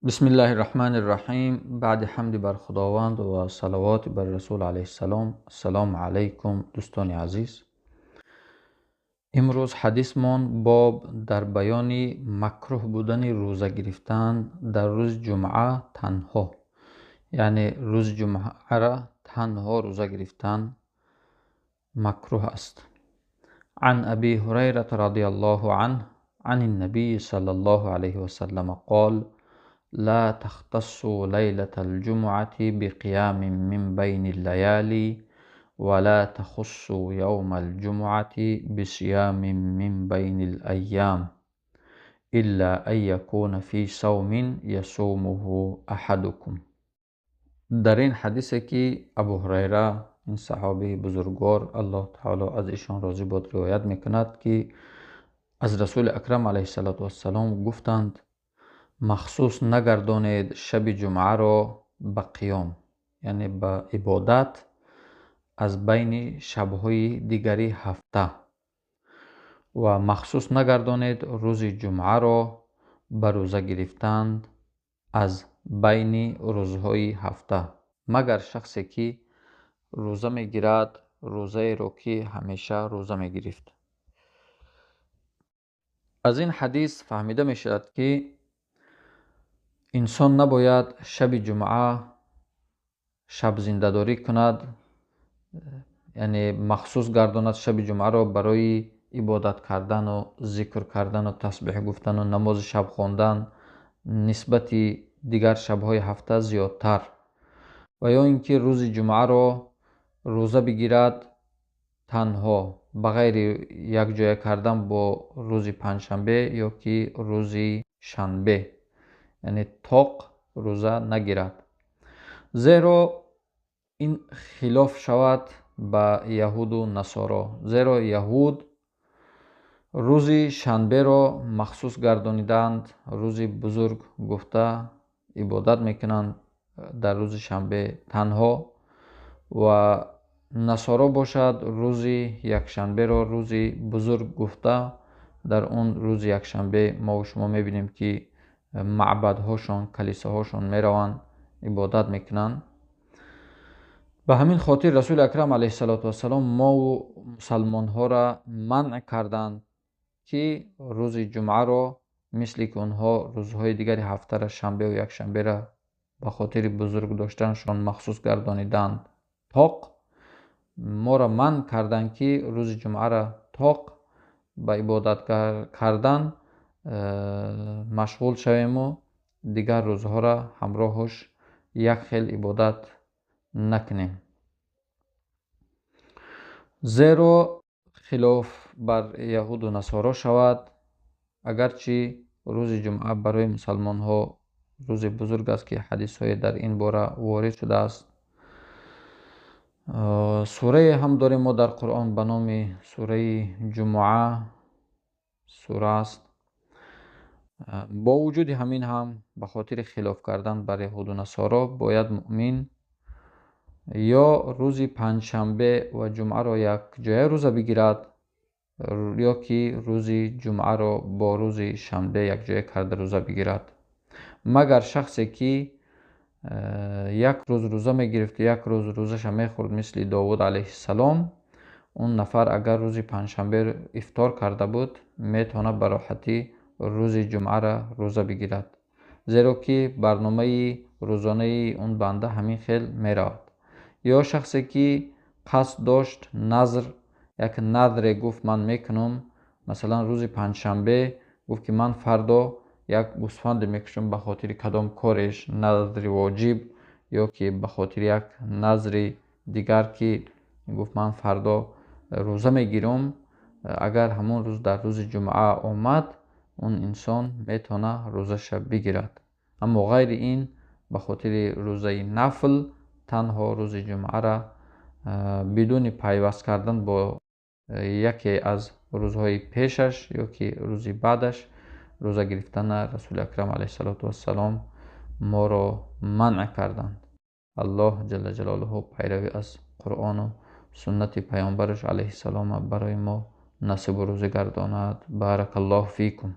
Бисмиллаҳи рраҳмани рраҳим. Баъди ҳамди бар Худованд ва салавоти бар Расул алайҳиссалом. Ассалому алайкум, дӯстони азиз. Имрӯз ҳадисмон боб дар баёни макрӯҳ будани рӯза гирифтан дар рӯзи ҷумъа танҳо, яъне рӯзи ҷумъаро танҳо рӯза гирифтан макрӯҳ аст. Ан Аби Ҳурайрата радиаллоҳу анҳ ани ннабийи саллаллоҳу алайҳи васаллама қол: لا تختصوا ليلة الجمعة بقيام من بين الليالي ولا تخصوا يوم الجمعة بصيام من بين الأيام إلا أن يكون في صوم يصومه أحدكم. Дар ин ҳадисе, ки Абу Ҳурайра, ин саҳобии бузургвор, Аллоҳ таоло аз ишон розӣ бод, ривоят мекунад, ки аз Расули Акрам алайҳиссалоту вассалом гуфтанд: махсус нагардонед шаби ҷумъаро ба қиём, яъне ба ибодат аз байни шабҳои дигари ҳафта, ва махсус нагардонед рӯзи ҷумъаро ба рӯза гирифтан аз байни рӯзҳои ҳафта, магар шахсе ки рӯза мегирад рӯзаеро, ки ҳамеша рӯза мегирифт. Аз ин ҳадис фаҳмида мешавад, ки инсон набояд шаби ҷумъа шабзиндадорӣ кунад, яъне махсус гардонад шаби ҷумъаро барои ибодат кардану зикр кардану тасбеҳ гуфтану намози шаб хондан нисбати дигар шабҳои ҳафта зиёдтар, ва ё ин ки рӯзи ҷумъаро рӯза бигирад танҳо, ба ғайри якҷоя кардан бо рӯзи панҷшанбе ё ки рӯзи шанбе, яъне тоқ рӯза нагирад, зеро ин хилоф шавад ба яҳуду насоро, зеро яҳуд рӯзи шанберо махсус гардонидаанд, рӯзи бузург гуфта ибодат мекунанд дар рӯзи шанбе танҳо, ва насоро бошад, рӯзи якшанберо рӯзи бузург гуфта, дар он рӯзи якшанбе мову шумо мебинем, ки маъбадҳошон, калисоҳошон мераванд, ибодат мекунанд. Ба ҳамин хотир Расули Акрам алайҳиссалоту вассалом мову мусалмонҳоро манъ карданд, ки рӯзи ҷумъаро мисли ки онҳо рӯзҳои дигари ҳафтара, шанбеву якшанберо ба хотири бузург доштанашон махсус гардониданд тоқ, моро манъ карданд, ки рӯзи ҷумъаро тоқ ба ибодат кардан машғул шавему дигар рӯзҳоро ҳамроҳаш як хел ибодат накунем, зеро хилоф бар яҳуду насоро шавад. Агарчи рӯзи ҷумъа барои мусалмонҳо рӯзи бузург аст, ки ҳадисҳое дар ин бора ворид шудааст, сурае ҳам дорем мо дар Қуръон ба номи сураи Ҷумъа сура аст. Бо вуҷуди ҳамин ҳам ба хотири хилоф кардан бар яҳуду насоро бояд муъмин ё рӯзи панҷшанбе ва ҷумъаро якҷоя рӯза бигирад, ё ки рӯзи ҷумъаро бо рӯзи шанбе якҷоя карда рӯза бигирад, магар шахсе ки як рӯз рӯза мегирифту як рӯз рӯзаша мехӯрд, мисли Довуд алайҳиссалом. Он нафар агар рӯзи панҷшанбе ифтор карда буд, метавонад ба роҳатӣ рӯзи ҷумъаро рӯза бигирад, зеро ки барномаи рӯзонаи он банда ҳамин хел меравад. Ё шахсе ки қасд дошт, назр, як надре гуфт, ман мекунам, масалан, рӯзи панҷшанбе гуфт, ки ман фардо як гӯсфанде мекушам ба хотири кадом кореш, назри воҷиб ё ки ба хотири як назри дигар, ки гуфт, ман фардо рӯза мегирам, агар ҳамон рӯз дар рӯзи ҷумъа омад, он инсон метавонад рӯзаша бигирад. Аммо ғайри ин, ба хотири рӯзаи нафл танҳо рӯзи ҷумъара бидуни пайваст кардан бо яке аз рӯзҳои пешаш ё ки рӯзи баъдаш рӯза гирифтана Расули Акрам алайҳиссалоту вассалом моро манъ карданд. Аллоҳ ҷалла ҷалолуҳу пайравӣ аз Қуръону суннати паёмбараш алайҳиссалома барои мо насибу рӯзӣ гардонад. Баракаллоҳу фикум.